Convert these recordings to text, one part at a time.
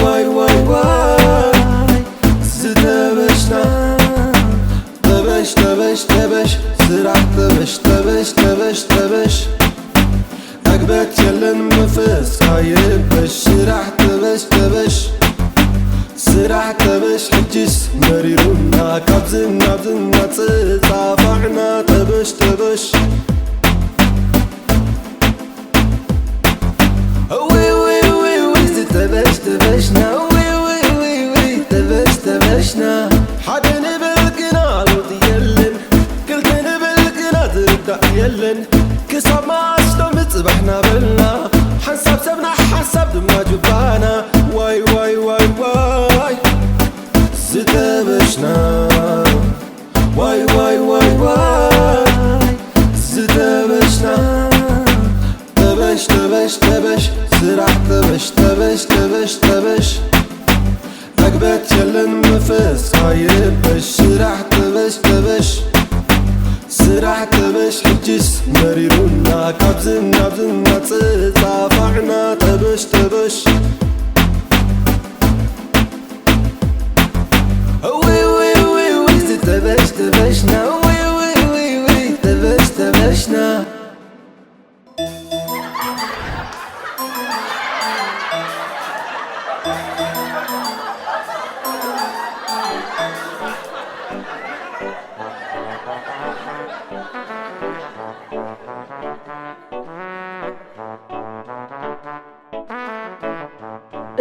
ዋይ ዋይ ዋይ ዝተበሽና፣ ተበሽ ተበሽ ተበሽ፣ ስራሕ ተበሽ ተበሽ ተበሽ ተበሽ። ዕግበት የለን መንፈስካ ይረበሽ፣ ስራሕ ተበሽ ተበሽ፣ ስራሕ ተበሽ። ሕጅስ መሪሩና ካብዝን ናብዝን እናተጻፋዕና፣ ተበሽ ተበሽ። ውይ ውይ ውይ ውይ ዝተበሽ ተበሽና፣ ውይ ውይ ውይ ውይ ተበሽ ተበሽና። ሓደ ንብል ግና ለውጢ የለን፣ ክልተ ንብል ግና ዝርዳእ የለን። ክሳብ መዓስ ዶ ምጽባሕና በልና፣ ሓንሳብ ሰብና ሓንሳብ ድማ ጁባና። ዋይ ዋይ ዋይ ዋይ ዝተበሽና፣ ዋይ ዋይ ዋይ ዋይ ዝተበሽና። ተበሽ ተበሽ ተበሽ፣ ስራሕ ተበሽ ተበሽ ተበሽ ተበሽ። ዕግበት የለን መንፈስካ ይረበሽ፣ ስራሕ ተበሽ ተበሽ፣ ስራሕ ተበሽ። ሕጅስ መሪሩና ካብዝን ናብዝን እናተጻፋዕና፣ ተበሽ ተበሽ። ውይ ውይ ውይ ውይ ዝተበሽ ተበሽና፣ ውይ ውይ ውይ ውይ ተበሽ ተበሽና።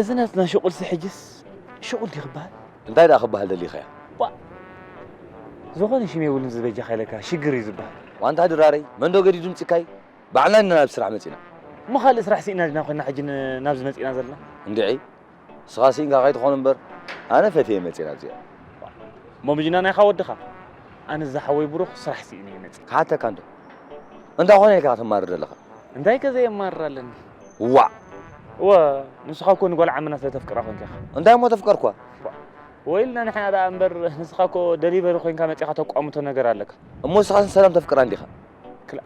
እዚ ናትና ሽቑልሲ ሕጅስ ሽቑል ድዩ ክበሃል? እንታይ ደኣ ክበሃል ደሊኻያ? ዋ፣ ዝኾነ ሽም የብሉን ዝበጃኻ ኢለካ፣ ሽግር እዩ ዝበሃል። ዋንታ ድራረይ፣ መን ዶ ገዲዱ ምጺካይ? ባዕልና ኢና ናብ ስራሕ መጺና። እሞ ካልእ ስራሕ ስኢና ዲና ኮይና ሕጂ ን-፣ ናብዚ መጺና ዘለና? እንድዒ፣ ንስኻ ስኢንካ ከይትኾን እምበር፣ ኣነ ፈትየ መጺእ ናብዚኣ። እሞ ምጅና ናይኻ ወድኻ? ኣነ እዛ ሓወይ ብሩኽ ስራሕ ስኢነ እየ መጺእ። ክሓተካ እንዶ፣ እንታይ ኾነ ኢልካ ክትማርር ዘለኻ? እንታይ ከ ዘየማርር ኣለኒ? ዋእ! እወ፣ ንስኻ እኮ ንጓል ዓምና ስለ ተፍቅራ ኮንካ ኢኻ። እንታይ እሞ ተፍቀርኳ? ወይልና ንሕና ደኣ እምበር፣ ንስኻ እኮ ደሊቨሪ ኮይንካ መጺኻ ተቋምቶ ነገር ኣለካ። እሞ ንስኻስ ንሰላም ተፍቅራ እንዲኻ? ክላ-፣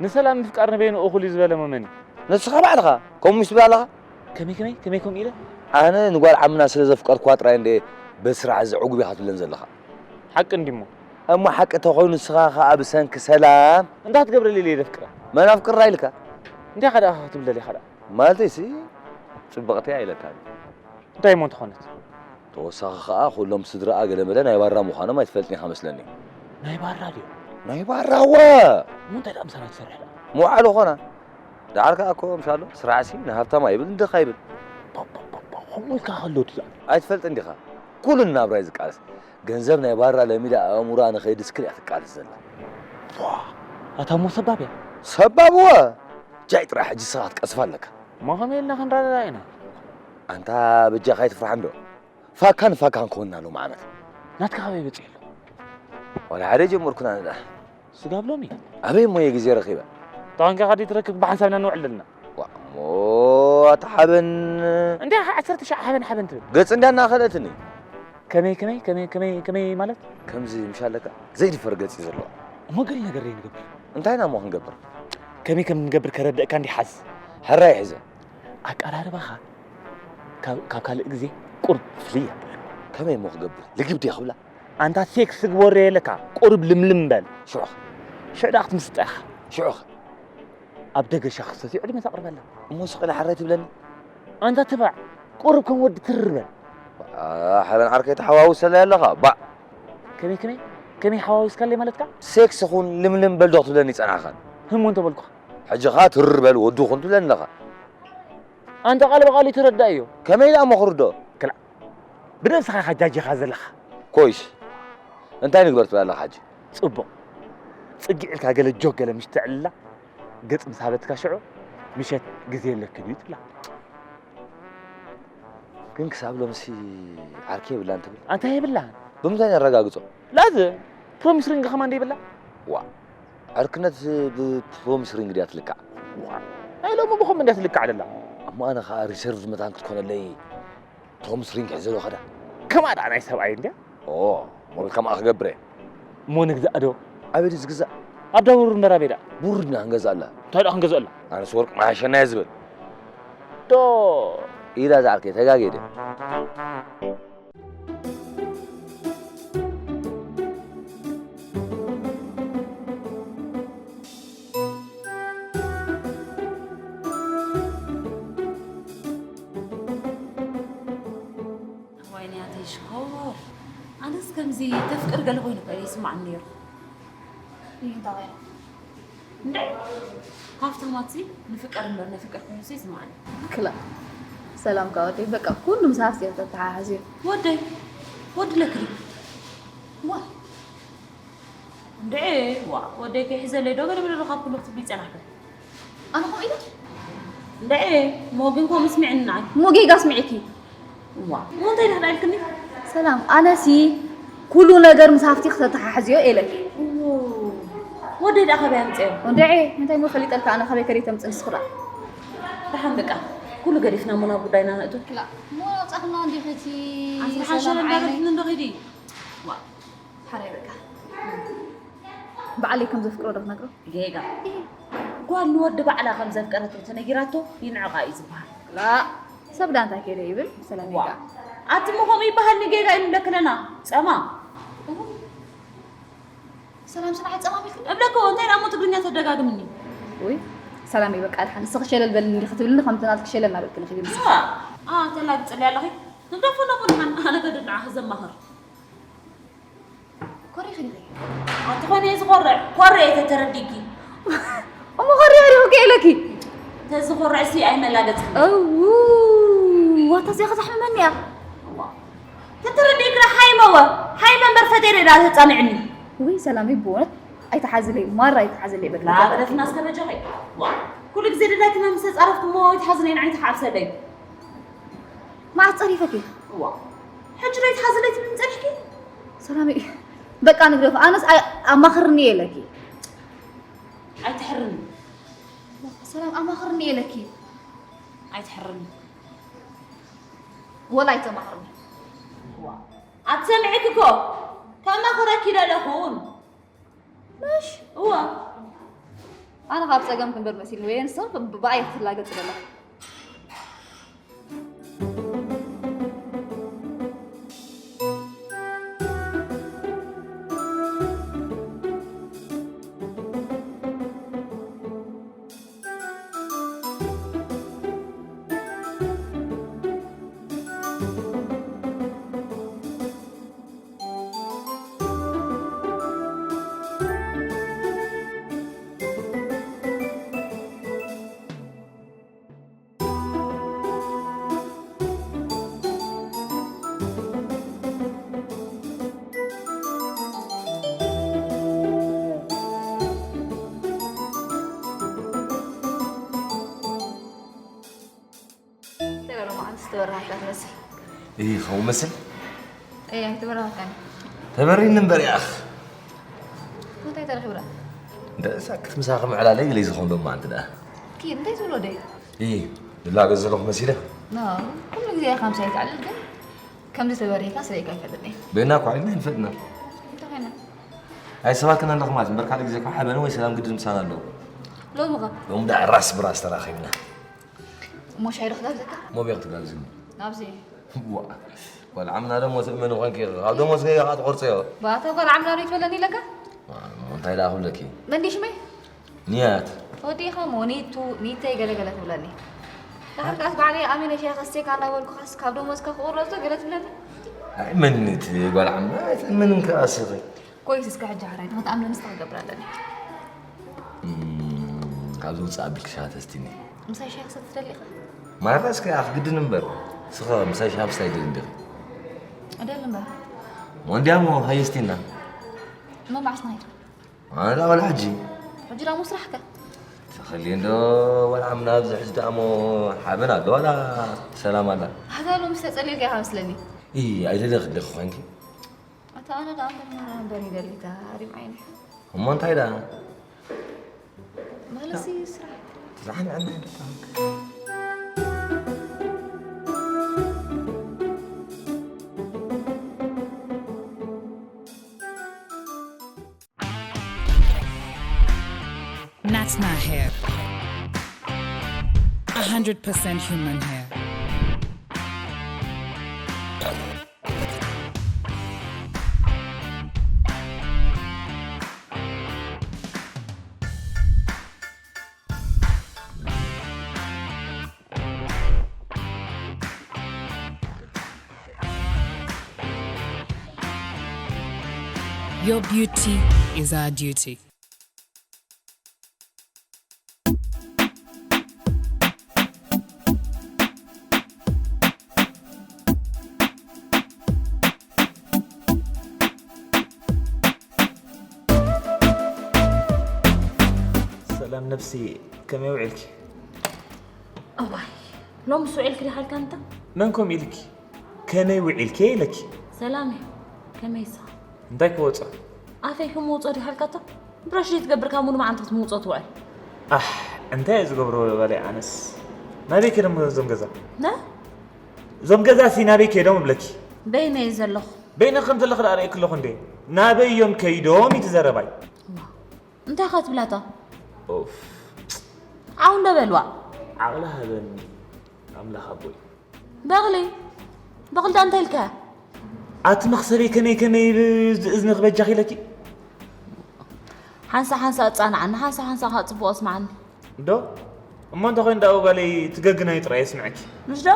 ንሰላም ምፍቃር ንበይኑ እኹል እዩ ዝበለ መን እዩ? ንስኻ ባዕልኻ ከምኡ ምስ ትብል ኣለኻ? ከመይ፣ ከመይ፣ ከመይ ከምኡ ኢለ? ኣነ ንጓል ዓምና ስለ ዘፍቀርኳ ጥራይ እንደ በስራሕ ዘዕጉብ ኢኻ ትብለን ዘለኻ። ሓቂ እንዲሞ። እሞ ሓቂ ተኾይኑ ንስኻ ኸኣ ብሰንኪ ሰላም እንዳትገብረለይ ኢለ ዘፍቅራ። መን ኣፍቅራ ኢልካ? እንታይ ኸ ደኣ ክትብል ደሊኻ ደኣ? ማለተይሲ ጽብቕቲ እያ ኢለካ። እንታይ እሞ እንተኾነት? ተወሳኺ ኸኣ ኩሎም ስድራኣ ገለመለ ናይ ባራ ምዃኖም ኣይትፈልጥን ኢኻ መስለኒ። ናይ ባራ ድዮም? ናይ ባራ እወ! እሞ እንታይ ደኣ ምሳና ትሰርሕ ደኣ? መውዓሊ ኾና። ደሓር ከኣ እኮ ምሻሎ ስራሕሲ ንሃብታም ኣይብል ንድኻ ይብል። ፖፖፖፖ፣ ከምኡ ኢልካ ከሎ ድኣ? ኣይትፈልጥን ዲኻ? ኩሉ ናብራ እዩ ዝቃለስ። ገንዘብ ናይ ባራ ለሚዳ ኣእምሮኣ ንኸይድስክል እያ ትቃለስ ዘላ። ዋ፣ ኣታ እሞ ሰባብ እያ። ሰባብ እወ! ጃይ ጥራይ ሕጂ ንስኻ ክትቀስፋ ኣለካ። እሞ ከመይ ኢልና ክንረዳዳእ ኢና? ኣንታ በጃኻ ኣይትፍራሕ እንዶ። ፋካን ፋካን ክኾንና ሎሚ ዓመት። ናትካ ካበይ በጺሑ ኣሎ? ዋላ ሓደ ጀመርኩን ኣነ ደኣ። ስጋብ ሎሚ? ኣበይ እሞ እየ ግዜ ረኺበ? ተኾንካ ኸዲ ትረክብ ብሓንሳብ ኢና ንውዕል ዘለና። ዋ፣ እሞ ኣታ ሓበን። እንታይ ኢኻ ዓሰርተ ሻዕ ሓበን ሓበን ትብል? ገጽ እንዳ እናኸለትኒ። ከመይ፣ ከመይ፣ ከመይ፣ ከመይ፣ ከመይ ማለት? ከምዚ ምሽ ኣለካ ዘይድፈር ገጽ እዩ ዘለዎ። እሞ ገለ ነገር ደይ ንገብር። እንታይ ኢና እሞ ክንገብር? ከመይ ከም ንገብር ከረድእካ እንዲ ሓዝ። ሕራይ ሕዘ። ኣቀራርባኻ ካብ፣ ካብ ካልእ ግዜ ቁሩብ ፍልይ ኣቢሉ። ከመይ እሞ ክገብር? ልግብ ድየ ክብላ? ኣንታ ሴክስ ግበሮ የለካ፣ ቁሩብ ልምልም በል። ሽዑ ኸ? ሽዑ ደኣ ክትምስጣ ኢኻ። ሽዑ ኸ? ኣብ ደገ ሻሂ ክሰትዩ ዕድመ ተቕርበላ። እሞ ስቕ ኢላ ሕራይ ትብለኒ? ኣንታ ተባዕ፣ ቁሩብ ከም ወዲ ትር በል። ኣ፣ ሓበን ዓርከይ ተሓዋውሰለይ ኣለኻ፣ ባዕ። ከመይ፣ ከመይ? ከመይ ሓዋዊስካለይ ማለትካ? ሴክስ ኹን ልምልም በል ዶ ክትብለኒ ጸናሕኻን? ህሞ እንተበልኩኻ? ሕጂ ኸኣ ትር በል ወዲ ኹን ትብለኒ ኣለኻ። ኣንታ ቃል ብቓል እዩ ተረዳእዮ። ከመይ ደኣ እሞ ክርድኦ? ክላእ። ብነብስኻ ኢኻ ጃጂኻ ዘለኻ። ኮይስ፣ እንታይ ንግበር ትብል ኣለኻ ሕጂ? ጽቡቕ። ጽግዕ ኢልካ ገለ ጆክ ገለ ምሽ ተዕልላ፣ ገጽ ምስ ሃበትካ ሽዑ፣ ምሸት ግዜ የለክን እዩ ትብላ። ግን ክሳብ ሎምሲ ዓርኪ የብላን ትብል? ኣንታ የብላን። ብምንታይ ነረጋግጾ? ላዘ፣ ፕሮሚስ ሪንግ ከማን ዶ የብላ? ዋ፣ ዕርክነት ብፕሮሚስ ሪንግ ድያ ትልካዕ? ዋ፣ ናይ ሎሚ ብኸምኡ እንድያ ትልካዕ ደላ። እሞ ኣነ ኸኣ ሪሰርቭድ መታን ክትኮነለይ ፕሮሚስ ሪንግ ሒዘ ዶ ኸዳ? ከማኣ ደኣ ናይ ሰብኣይ እንድያ? ኦ፣ እሞ ከማኣ ክገብር እየ። እሞ ንግዛእ ዶ? ኣበይ ድዩ ዝግዛእ? ኣብ ዳቡር እምበር ኣበይ ደኣ? ቡር ድና ክንገዝኣላ። እንታይ ደኣ ክንገዝኣላ? ኣነስ ወርቂ መሓሸና እየ ዝብል። ዶ ኢዳ ዝዓርከይ ተጋጌደ። ወይኔ ኣተይ ሽኮር፣ ኣነስ ከምዚ ተፍቅር ገለ ኮይኑ እኮ ይስማዓኒ ነይሩ። እንታይ እንዴ ሃፍታማት ሲ ንፍቀር እምበር ነፍቅር ኮይኑ ሲ ይስማዓኒ። ክላ ሰላም ካወደይ በቃ ኩሉ ምስ ሃፍቲ ተተሓሓዝዮ። ወደይ ወዲ ለክሪ ዋ እንዴ ዋ ወደይ ከይሕዘለይ ዶ ገለ ብለሉ ካብ ኩሉ ክትብል ይጸናሕከ ኣነ ከምኡ ኢለ እንዴ ሞግን ከም ስሚዕናይ ሞጌጋ ስሚዕኪ ዋ እንታይ ደህና ኢልክኒ ሰላም ኣነሲ ኩሉ ነገር ምስ ሃፍቲ ክተተሓሕዝዮ ኢለኪ ወደይ ደኣ ከበይ ኣምፅኦ ወደዐ እንታይ ሞ ፈሊጠልካ ኣነ ከበይ ከደይ ተምፅእ ንስኽላ ደሓን በቃ ኩሉ ገዲፍና እሞ ናብ ጉዳይና ንእቱ ክላ ሞ ኣውፃኽና እንዲኽቲ ኣስልሓሸረ እንዳበልክኒ እንዶ ኺዲ ዋ ሓራይ በቃ በዓለይ ከም ዘፍቅሮ ዶ ክነግሮ ጌጋ ጓል ንወዲ ባዕላ ከም ዘፍቀረቶ ተነጊራቶ ይንዕቓ እዩ ዝበሃል ላ ሰብ ዳንታ ከይደ ይብል ሰላም ዋ ይጋ ኣቲ ምኾም ይበሃል ንጌጋ ይንብለክለና ጸማ ሰላም ስራሕ ጸማሚት እብለኮ እንታይ ደሞ ትግርኛ ተደጋግምኒ ወይ ሰላም ይበቃ ድሓን ንስኺ ሸለል በልኒ እንዲ ክትብልኒ ከምቲ ናትኪ ሸለል ናበልክኒ ኺዲ ንስኺ ተላግፅሊ ኣለኺ ንደፎ ነሞ ድሓን ኣነ ገድል ንዓኺ ዘማኽር ኮሪኺ ዲኺ ኣቲ ኾነ እየ ዝኾርዕ ኮረ እየ ተተረዲጊ እሞ ኮሪኺ ዲኺ ከ ኢለኪ ተዝኾርዕ ሲ ኣይመላገፅኒ ዋታ እዚኣ ከዛሕምመኒ እያ ተተረዲግና ሃይመወ ሃይመ እምበር ፈጢረ ዳ ተፃኒዕኒ ወይ ሰላም ብእውነት ኣይተሓዝለይ ማራ ኣይተሓዝለይ በቃ ላብረትና እስከ በጃኺ ኩሉ ግዜ ድላይክና ምስ ተፃረፍኩ እሞ ኣይትሓዝለይ ንዓይ ተሓብሰለይ መዓስ ፀሪፈኪ ዋ ሕጂ ዶ ኣይትሓዝለይ ትብልኒ ፀኒሕኪ ሰላም በቃ ንግደፍ ኣነስ ኣማኽርኒ የለኪ ኣይትሕርኒ ሰላም ኣማኽርኒ የለኪ ኣይትሕርኒ ወላ ኣይተማኽርኒ ኣትሰምዕክ እኮ ከማኽረኪ ደለኹን ምሽ እዋ ኣነ ካብ ፀገም ክንበር መሲልኒ ወይ ንስኺ ብኣይ ክትላገፂ ዘለኺ ተጋሩ መዓልቲ ዝተበራህካ ትመስል። ይኸው መስል እየ ኣይተበራህካን። ተበሪኒ እምበር ያኽ እንታይ ተረኺብና? ደእሳክት ምሳኺ ምዕላለይ ኢለይ ዝኾን ሎማዓንቲ ደኣ ኪድ እንታይ ዝብሎ ደይ? ይ ድላገ ዘለኹ መሲለ ኖ ኩሉ ግዜ ኢኻ ምሳይ ትዕልል ግን ከምዚ ተበሪህካ ስለ ኢካ ይፈልጥኒ። በይና እኳ ኢልና ይንፈልጥና እንታይ ኮይና? ኣይ ሰባት ክና ኣለኹ ማለት እምበር ካልእ ግዜ እኳ ሓበን ወይ ሰላም ግድን ምሳና ኣለዉ ሎሚ ኸ ሎም ደኣ ራስ ብራስ ተራኺብና እሞ ሻሂ ዶ ክጋብዘካ? ሞቢያ ክትጋብዝኒ ናብዚ ዋ ጓል ዓምና ደሞዝ እመን ኾንኪ ካብ ደሞዝ ገይኻ ትቆርፅዮ ባታ ጓል ዓምና ዶ ይትበለኒ ኢለካ? እንታይ ደኣ ክብለኪ መንዲ ሽመይ ንያት ወዲኻ ሞ ኒቱ ኒተይ ገለገለ ትብለኒ። ዳሕር ከኣስ ባዕለይ ኣሚነ ሻሂ ከስቴካ እናበልኩኻስ ካብ ደሞዝካ ክቑረፅ ዶ ገለ ትብለኒ? ኣይ መኒት ጓል ዓምና ኣይትእመንን ከኣስኺ ኮይስ እስከ ሕጂ ሓራይ ንኽትኣምነንስ ክገብር ኣለኒ። ካብ ዝውፅእ ኣቢልኪ ሻሂ ተስቲኒ ምሳይ ሻሂ ክሰቲ ትደሊ ኢኻ? ማራ እስከ ኣፍ ግድን እምበር ስኸ ምሳይ ሻሂ ምስታይ ደሊ እንዲኺ እደሊ እምበር ሞንዲያ ሞ ሃየስቲና እሞ መዓስ ንኸይድ? ኣነ ዳ ወላ ሕጂ ሕጂ ዳሞ ስራሕከ? ተኸልየ እንዶ ወላ ምና ኣብዚ ሕጂ ዳሞ ሓበን ኣሎ ወላ ሰላም ኣላ ኣታ ሎሚ ዝተፀሊልካ ኢኻ መስለኒ። ይ ኣይደለ ክደኺ ኮንኪ ኣታ ኣነ ዳ እምበር ማራ እምበር ይደሊ እታ ሪም ዓይኒ እሞ እንታይ ዳ ማለሲ ስራሕ ትዛሓን ዕና ይደፋ Natna hair. A hundred percent human hair. Your beauty is our duty. ሰላም ነብሲ፣ ከመይ ውዒልኪ? እዋይ፣ ሎምስ ውዒልኪ ዲኻ ኢልካ እንተ? መን ከምኡ ኢልኪ? ከመይ ውዒልኪ ኢለኪ። ሰላም እዩ። ከመይሳ? እንታይ ክወጾ? ኣፈይ ክምውጾ ዲኻ ኢልካ እቶ? ብራሽ ዘይትገብር ካብ ሙሉ መዓልቲ ክትምውጾ ትውዕል። ኣሕ፣ እንታይ እየ ዝገብሮ በለይ ኣነስ። ናበይ ከይዶም እዞም ገዛ? ነ? እዞም ገዛ ሲ ናበይ ከይዶም እብለኪ? በይነ እየ ዘለኹ። በይነ ከም ዘለኺ ደኣ ርእየኪ ኣለኹ እንዴ? ናበይ እዮም ከይዶም እዩ እቲ ዘረባይ። እንታይ ኢኻ ትብላታ? ኡፍ። ዓው እንደ በልዋ። ዓቕሊ ሃበኒ ኣምላኽ ኣቦይ። በቕሊ በቕሊ ዳ እንታይ ኢልካ? ኣቲ መኽሰበይ ከመይ ከመይ ብ-፣ እዝኒ ክበጃኺ ኢለኪ? ሓንሳ ሓንሳ ኣጻንዓኒ፣ ሓንሳ ሓንሳ ከዓ ጽቡቕ ኣስምዓኒ። ዶ? እሞ እንተ ኮይኑ ደኣ ጓለይ ትገግናዩ ጥራይ የስምዐኪ። ምሽ ዶ?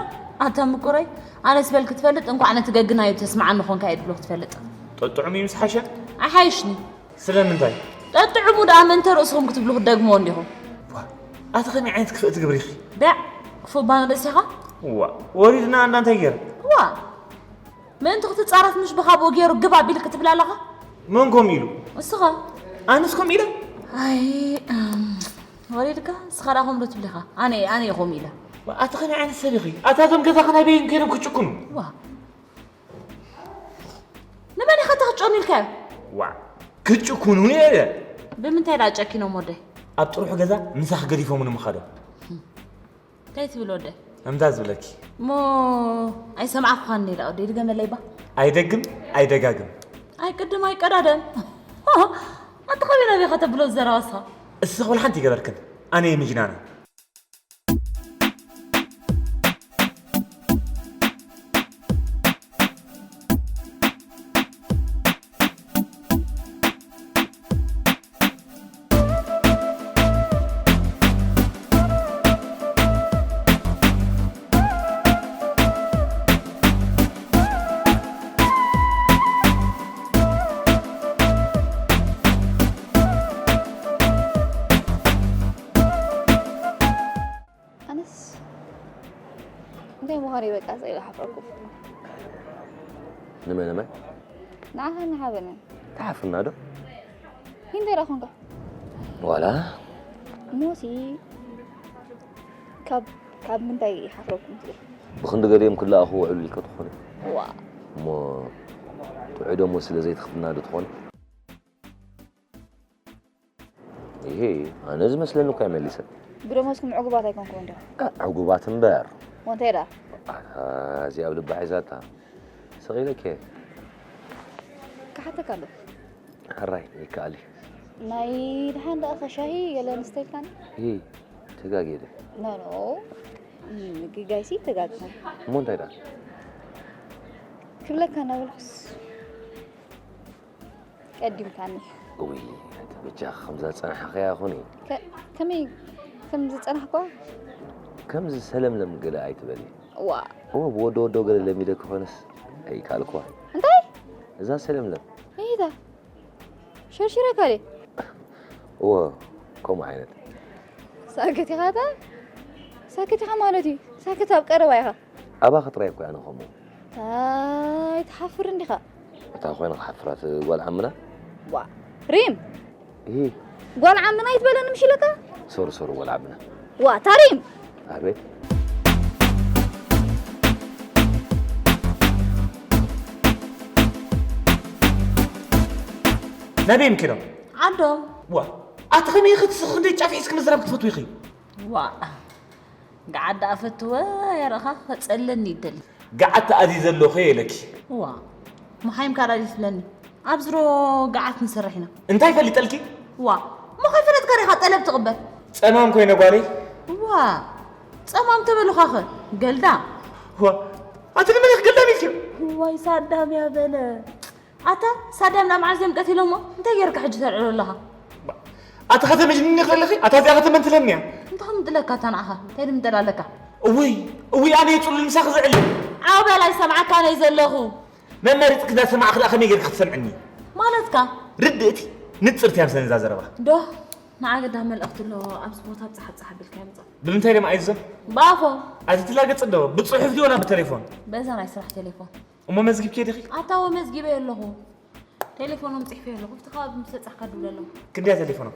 ኣታ ምቁረይ፣ ኣነስ በልኪ ትፈልጥ፣ እንኳዕ ነቲ ገግናዩ ተስምዓኒ ኾንካ እየ ድብሎ ክትፈልጥ። ጠጥዑም እዩ ምስ ሓሸ? ኣይሓይሽኒ። ስለምንታይ? ጠጥዑሙ ደኣ ምእንተ ርእስኹም ክትብሉ ክትደግምዎ እንዲኹም። ዋ፣ ኣቲ ከመይ ዓይነት ክፍእቲ ግብሪ ኢኺ? ዳዕ፣ ክፉእ ባን ርእሲኻ? ዋ፣ ወሪድና እንዳ እንታይ ገይረ? ዋ፣ ምእንቲ ክትጻረፍ ምሽ ብኻብኡ ገይሩ ግብ ኣቢሉ ክትብል ኣለኻ? መን ከምኡ ኢሉ? እስኻ። ኣነስ ከምኡ ኢለ? ኣይ፣ እም፣ ወሪድካ? እስኻ ደኣ ከምኡ ዶ ትብል ኢኻ? ኣነ፣ ኣነ እየ ከምኡ ኢለ። ኣቲ ከመይ ዓይነት ሰብ ኢኺ? ኣታ እዞም ገዛኻ ናይ በይን ከይዶም ክጭክኑ? ዋ፣ ንመን ኢኻ እታ ክትጨኑ ኢልካዮ? ዋ፣ ክጭኩኑ እየ ኢለ። ብምንታይ ደኣ ጨኪኖም ወደይ? ኣብ ጥርሑ ገዛ ምሳኺ ገዲፎም ንምኻዶም። እንታይ ትብል ወደይ? እምታ ዝብለኪ። እሞ ኣይሰማዕኩኻን እየ ደኣ ወደይ፣ ድገመለይ እባ። ኣይደግም ኣይደጋግም። ኣይቅድም ኣይቀዳደም። ኣንተ ኸበይ ናበይ ኢኻ ተብሎ ዝዘረባ እስኻ? እስኺ ወላ ሓንቲ ይገበርክን። ኣነ እየ ምጅናና። ኣነስ እንታይ ምዃነይ በቃ ስቕ ኢለ ሓፍረኩ። ንመን ንመን? ንዓኻን ንሓበንን። ትሓፍርና ዶ? እንታይ ደኣ ኾንካ? ዋላ ሞሲ ካብ ካብ ምንታይ ይሓፍረኩም ትብል? ብኽንዲ ገሊኦም ክለኣኹ ውዕሉ ኢልካ ትኾነ። ዋ እሞ ጥዑይ ደሞዝ ስለ ዘይትኽፍልና ዶ ትኾነ? ይሄ ኣነ ዝመስለኒ እኳ ይመሊሰ። ብደሞዝኩም ዕጉባት ኣይኮንኩም እንዲኹም። ዕጉባት እምበር። ወንታይ ደኣ? እዚኣ ኣብ ልባ ሒዛታ። ስቕ ኢለኪ። ክሓተካ ኣሎ። ሕራይ ይከኣል እዩ። ናይ ደሓን ደኣ ሻሂ ገለ ንስተይልካኒ? ይሄ ተጋጌለ። ኖ ኖ። ምግጋይሲ ተጋግና። እሞ እንታይ ደኣ? ክብለካ እናበልኩስ ቀዲምካኒ። እውይ፣ ኣቲ በጃኺ ከምዛ ዝጸናሕኽያ ኹኒ። ከ-፣ ከመይ ከም ዝጸናሕኳ? ከምዚ ሰለምለም ገለ ኣይትበሊ። ዋ። እወ፣ ብወዶ ወዶ ገለ ለሚደ ክኾንስ ኣይከኣልኩዋ። እንታይ? እዛ ሰለምለም። እይታ። ሸርሺረካ ድየ? እወ፣ ከምኡ ዓይነት። ሳክት ኢኻ እታ? ሳክት ኢኻ ማለት እዩ። ሳክት ኣብ ቀረባ ኢኻ። ኣባኺ ጥራይ እኮ ኣነ ከምኡ። ታይ ትሓፍር እንዲኻ? እታ ኮይነ ክሓፍራት ጓል ዓምና? ዋ፣ ሪም! እሂ። ጓል ዓምና ይትበለኒ ምሽ ኢለካ? ሶሪ ሶሪ ጓል ዓምና። ዋ፣ እታ ሪም! ኣቤት። ናበይ እዮም ከይዶም? ዓዶም። ዋ፣ ኣቲ ከመይ ኢኺ ትስኺ ክንደይ ጫፍ ሒዝኪ ምዝራብ ክትፈትዊ ኢኺ? ዋእ፣ ገዓት ደኣ ፈትወ የርእኻ፣ ከጸለኒ ይደሊ። ገዓት ተኣዚዘ ኣለኹ ኢለኪ። ዋእ፣ መሓይምካ ደኣ ድዩ ትብለኒ? ኣብ ዝሮ ገዓት ንሰርሕ ኢና። እንታይ ፈሊጠልኪ? ዋእ፣ እሞ ከይፈለጥካ ዲኻ ጠለብ ትቕበል? ጸማም ኮይነ ጓለይ። ዋእ፣ ጸማም ተበሉኻኸ ገልዳም። ዋእ፣ ኣቲ ንመን ኢኺ ገልዳም ኢልክዮ? ዋይ ሳዳም ያበለ ኣታ ሳዳም ናብ መዓስ እዮም ቀቲሎሞ? እንታይ ጌርካ ሕጂ ተልዕሎ ኣለኻ? ኣታ ከተመጅንኒ ክለኺ ኣታ እዚኣ ከተመንትለኒ እያ። እንታይ ከምጥለካ እታ ንዓኻ እንታይ ድምጠል ኣለካ? እውይ እውይ ኣነ የፅሉ ምሳኺ ዝዕልል። ዓው በል ኣይሰምዓካን እየ ዘለኹ። መመሪፅኪ እንዳሰማዕኺ ደኣ ከመይ ጌርኪ ክትሰምዕኒ? ማለትካ? ርድእቲ ንፅርቲ ኣምሰኒ እዛ ዘረባ። ዶ ንዓገዳ መልእኽቲ ኣለዎ ኣብዚ ቦታ ብፅሓ ብፅሓ ኣቢልካ ይምፃ። ብምንታይ ደማ ኣይዞም? ብኣፎም። ኣይትትላገፅ ዶ ብፅሑፍ ድዩ ወላ ብቴሌፎን? በዛ ናይ ስራሕ ቴሌፎን። እሞ መዝጊብኪ ዲኺ? ኣታወ መዝጊበ ኣለኹ። ቴሌፎኖም ጽሒፈ ኣለኹ። ኣብቲ ከባቢ ምስ በጻሕካ ድውለሎም። ክንደያ ቴሌፎኖም?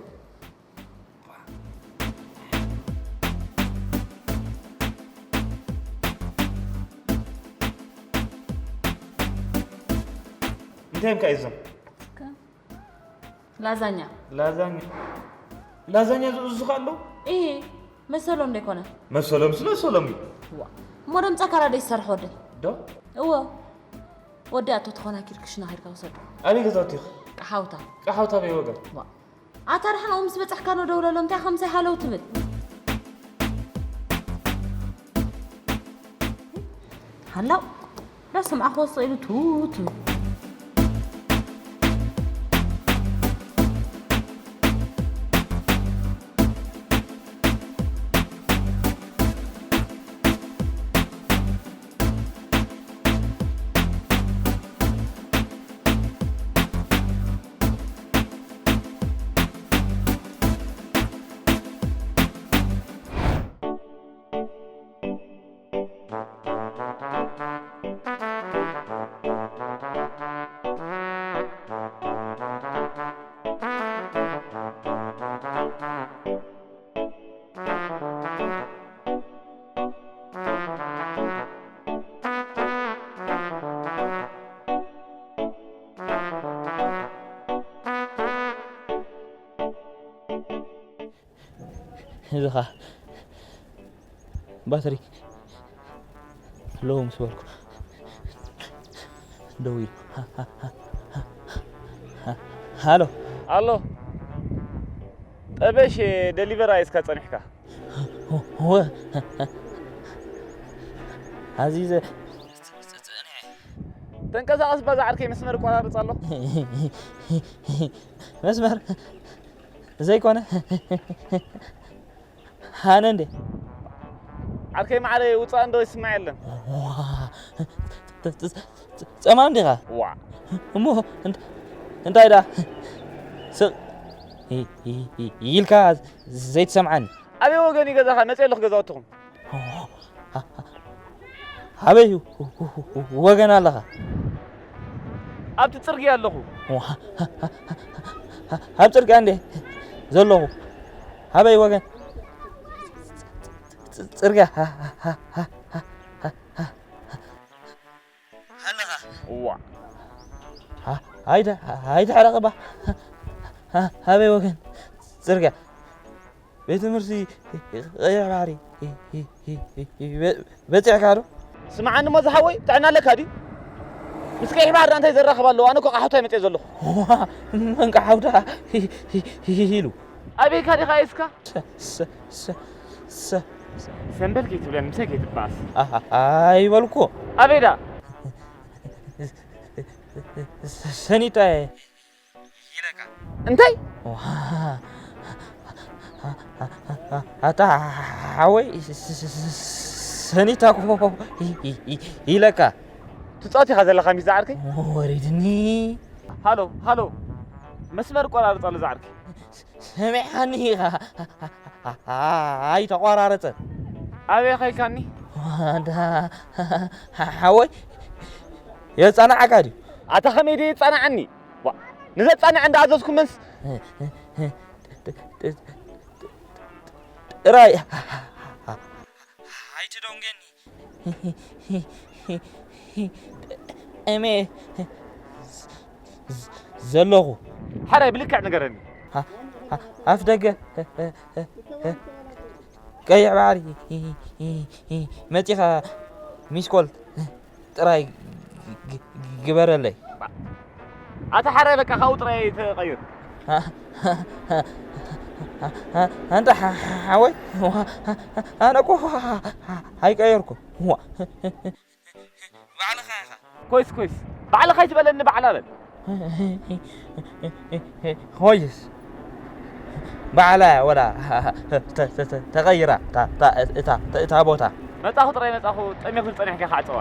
እንታይ እዮም ከ እዞም? ላዛኛ። ላዛኛ ላዛኛ ዝእዝዙ ከ ኣለዉ? እሂ መሰሎም ዶ ኣይኮነ? መሰሎም ስለ መሰሎም እዩ። ዋ እሞ ደምፀ ካራ ዶ ይሰርሕ ወደይ? ዶ? እዎ ወዲ ኣቶ ተኾና ኪድ ክሽና ኸይድካ ውሰዶ። ኣበይ ገዛውቲ ኢኺ? ቀሓውታ። ቀሓውታ በይ ወገን? ዋ ኣታ ደሓን ምስ በፃሕካ ነው ደውለሎም እንታይ ከምሰይ ሃለው ትብል? ሃላው ዳስምዓ ክወስቕ ኢሉ ቱቱ። እዚኻ ባትሪ ሎው ምስ በልኩ ደው ኢሉ። ሃሎ። ኣሎ። ጠበሽ ደሊቨር ኣየስካ ጸኒሕካ? ወ-፣ ኣዚዘ። ተንቀሳቐስ ባዛ ዓርከይ መስመር ይቆራርጽ ኣሎ። መስመር ዘይኮነ። ሃነ እንዴ? ዓርከይ ማዕረ ውፃእ እንዶ ይስማዕ የለን። ዋ፣ ጸማም ዲኻ? ዋ። እሞ እንት-፣ እንታይ ዳ? ስቕ ኢ-፣ ኢ-፣ ኢ-፣ ኢልካ ዘይትሰምዓኒ። ኣበይ ወገን እዩ ገዛኻ? መፅእ ኣለኹ ገዛውትኹም። ኣበይ ወገን ኣለኻ? ኣብቲ ጽርግያ ኣለኹ። ኣብ ጽርግያ እንዴ ዘለኹ? ኣበይ ወገን ጽርግያ ኣለኻ? እዋ። ኣይተ-፣ ኣይተሕረቕ እባ። ኣበይ ወገን ጽርግያ? ቤት ትምህርቲ ቀይሕ ባሕሪ በ-፣ በጺሕካ ዶ? ስምዓኒ እሞ ዝሓወይ፣ ጥዕና ኣለካ ድዩ? ምስ ቀይሕ ባሕሪ እንታይ ዘራኽብ ኣለዎ? ኣነ እኮ ቃሓውታ እየ መጽየ ዘለኹ። ዋ፣ መን ቃሓውታ ኢሉ? ኣበይካ ዲኻ እስካ? ሰ-፣ ሰ-፣ ሰ-፣ ሰ-፣ ሰንበል ከይትብለኒ፣ ምሳይ ከይትበኣስ። ኣ-፣ ኣይበልኩ። ኣበይ ደኣ? ሰኒታ እየ። ኢለካ። እንታይ? ዋ፣ ኣታ ሓወይ፣ ሰኒታ እኮ ኢለካ። ትጻወት ኢኻ ዘለኻ ሚስ ዝዓርከይ? ወሪድኒ። ሃሎ፣ ሃሎ። መስመር ቆራርጽ ኣሎ ዝዓርከይ። ሰሚዕካኒ ኢኻ። ኣይተቆራረጸን። ኣበይ ኸይካኒ? ዋዳ ሓወይ የጻናዓካ ድዩ? ኣታ ኸመይ ድየ የጻናዓኒ? ዋ፣ ንዘጻንዐ እንዳኣዘዝኩ መንስ ጥራይ ኣይትደንገኒ። እሜ ዘለኹ። ሓራይ ብልክዕ ንገረኒ። ኣፍ ደገ ቀይሕ ባሕሪ መጺኻ ሚስኮል ጥራይ ግ-፣ ግ-፣ ግበረለይ። ኣታ ሓራይ በቃ ካብኡ ጥራይ ተቐይር። ኣንታ ሓ-፣ ሓወይ፣ ኣነ እኮ ኣይቀየርኩ። ዋ። ባዕልኻ ኢኻ። ኮይስ ኮይስ፣ ባዕልኻ ኣይትበለኒ፣ ባዕላ በል። ኮይስ፣ ባዕላ ወላ ተ- ተ- ተ- ተቐይራ እታ- እታ- እታ- እታ ቦታ። መጻኹ ጥራይ መጻኹ፣ ጠሚኹ ጸኒሕካ ከዓ ጸዋ።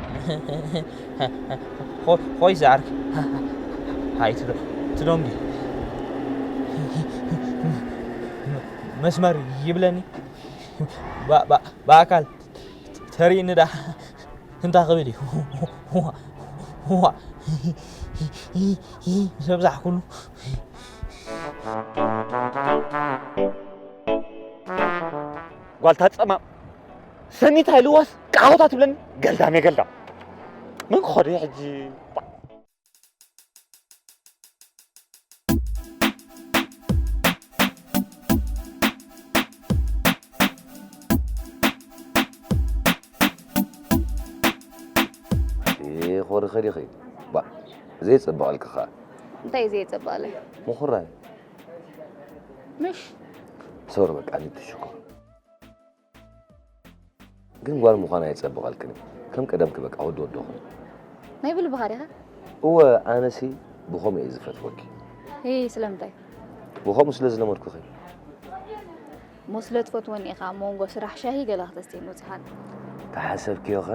ኾ- ኮይስ ዝዓርኪ። ሃይ ትዶ- ትዶንጊ መስመር ይብለኒ። ባ- ባ- ብኣካል ተርእይኒ ዳ እንታይ ክብል እዩ? ዋ- ዋ- ምስ ኣብዛሕኩሉ ጓልታ ጸማም ሰኒታ ኢልዋስ ቃሆታ ትብለኒ። ገልዳም እየ ገልዳም። መን ክኸዶ እየ ሕጂ? ኾሪ ኸዲ ኸይ ባ ዘየጸብቐልካ ኸኣ እንታይ እዩ ዘየጸብቐለይ? ምኹራይ ምሽ ሶር በቃ ንትሽኮ ግን ጓል ምዃን ኣየጸብቐልክን እዩ። ከም ቀደምኪ በቃ ወዲ ወዲ ኹን። ናይ ብልብኻ ዲኻ? እወ ኣነሲ ብኸምኡ እየ ዝፈትወኪ። ሄይ ስለምንታይ? ብኸምኡ ስለ ዝለመድኩኺ። እሞ ስለ ትፈትወኒ ኢኻ ኣብ መንጎ ስራሕ ሻሂ ገለ ክተስተይኒ ወጺኻኒ። ተሓሰብክዮ ኸ?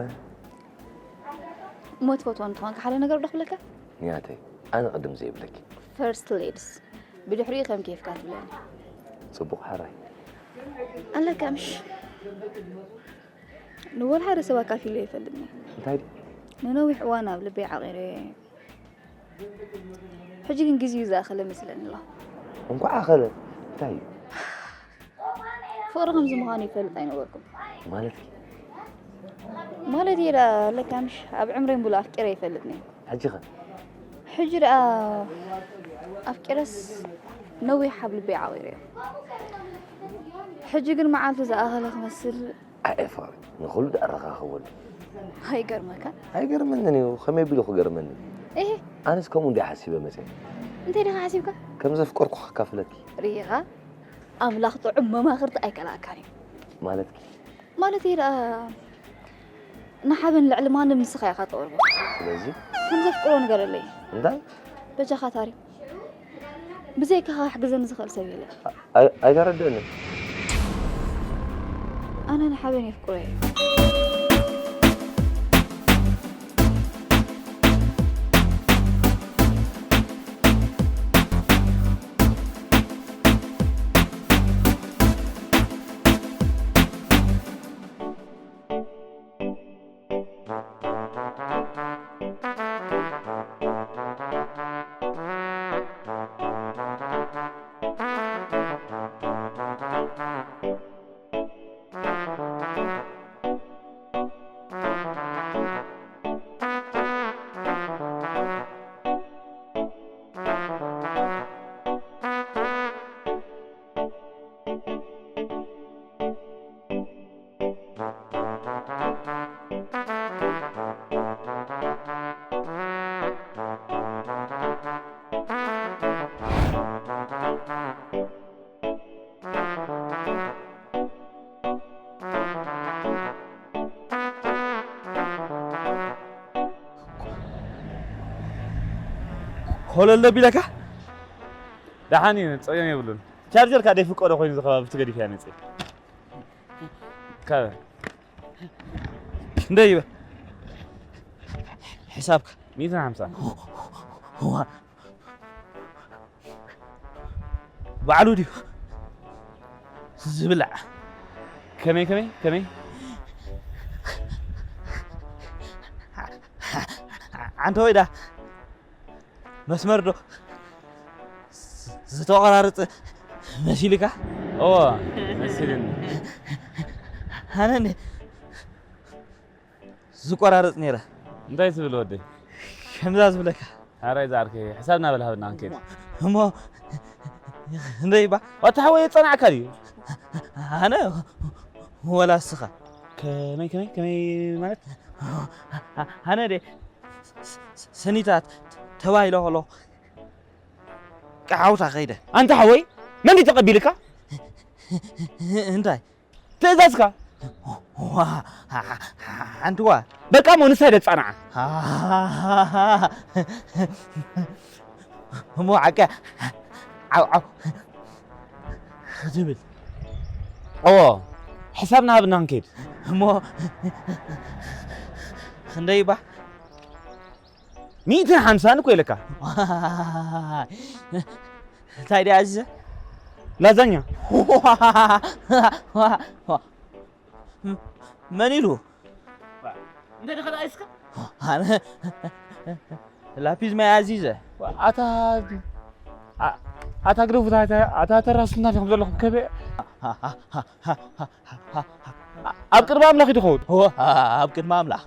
እሞ ትፈትወኒ እንተኾንካ ሓደ ነገር ዶ ክብለካ? ንያተይ ኣነ ቅድም ዘይብለኪ። ፈርስት ሌድስ ብድሕሪኡ ከም ኬፍካ ትብለኒ። ጽቡቕ ሓራይ። ኣለካ ምሽ ንወላ ሓደ ሰብ ኣካፊሉ ይፈልጥኒ እንታይ ድዩ? ንነዊሕ እዋን ኣብ ልበይ ዓቒረ ሕጂ ግን ግዜኡ ዝኣኸለ መስለኒ ኣሎ። እንኳዕ ኣኸለ እንታይ እዩ? ፍቕሪ ከምዚ ምዃኑ ይፈልጥ ኣይነበርኩም። ማለት ማለት እየ ደኣ ኣለካ ምሽ ኣብ ዕምረይ ሙሉ ኣፍቂረ ይፈልጥኒ። ሕጂ ኸ? ሕጂ ደኣ ኣፍቂረስ ነዊሕ ኣብ ልበይ ዓቒረ። ሕጂ ግን መዓልቱ ዝኣኸለ ክመስል ኣየ ፍቕሪ ንኹሉ ደኣ ኣረኻኽበሉ። ኣይገርመካ? ኣይገርመንን እዩ። ከመይ ቢሉ ክገርመኒ? እህ ኣነስ ከምኡ እንዲ ሓሲበ መጸ። እንታይ ዲኻ ሓሲብካ? ከም ዘፍቀርኩ ከካፍለኪ። ርኢኻ? ኣምላኽ ጥዑም መማኽርቲ ኣይከልኣካን እዩ። ማለትኪ? ማለተይ ደኣ ንሓበን ልዕሊ ማንም ንስኻ ኢኻ ተቕርቦ። ስለዚ ከም ዘፍቅሮ ንገረለይ። እንታይ? በጃኻ ታሪ። ብዘይካኻ ክሕግዘኒ ዝኽእል ሰብ የለን። ኣይ- ኣይተረድእንን። ኣነ ንሓበን የፍቅሮ እየ። ኮለል ዶ ቢለካ? ደሓን እዩ፣ ጸገም የብሉን። ቻርጀርካ ደይፍቀዶ ኮይኑ፣ እዚ ከባቢ ትገዲፍ እያ መጽእ። ካበ እንደ ይበ ሕሳብካ ሚእትን ሓምሳ። ዋ። ባዕሉ ድዩ ዝብላዕ? ከመይ ከመይ ከመይ? ዓንተ ወይዳ መስመር ዶ ዝተቆራረጸ መሲልካ? እዎ መሲልኒ። ኣነ እንዴ ዝቆራረጽ ነይረ። እንታይ ትብል ወደይ? ከምዛ ዝብለካ። ኣራይ ዝዓርከይ፣ ሕሳብ እናበል ሃብና ክንከይድ። እሞ እንደይባ ዋታ ሓወይ የጸናዕካ ድዩ? ኣነ ወላ እስኻ። ከመይ፣ ከመይ፣ ከመይ ማለት? ኣነ ደ ሰኒታት ተባሂለ ከሎ ቃዓውታ ከይደ። ኣንታ ሓወይ፣ መን ድዩ ተቐቢልካ? እንታይ? ትእዛዝካ ሓንቲ ዋ በቃ እሞ ንሳ ኢለ ጻንዓ። እሞ ዓቀ ዓው ዓው ትብል። እዎ፣ ሕሳብ ናሃብና ክንከይድ። እሞ ክንደይ እባ? ሚእትን ሓምሳን እኮ ኢለካ። እንታይ ድያ ኣዚዘ? ላዛኛ። መን ኢሉ? እንተ ድኻ ኣይስካ? ኣነ ላፒዝ ማይ ኣዚዘ። ኣታ ኣታ ግደፉ፣ ኣታ ተራሱና ዲኹም ዘለኹም ከበ ኣብ ቅድሚ ኣምላኽ ይድኸውን። ኣብ ቅድሚ ኣምላኽ።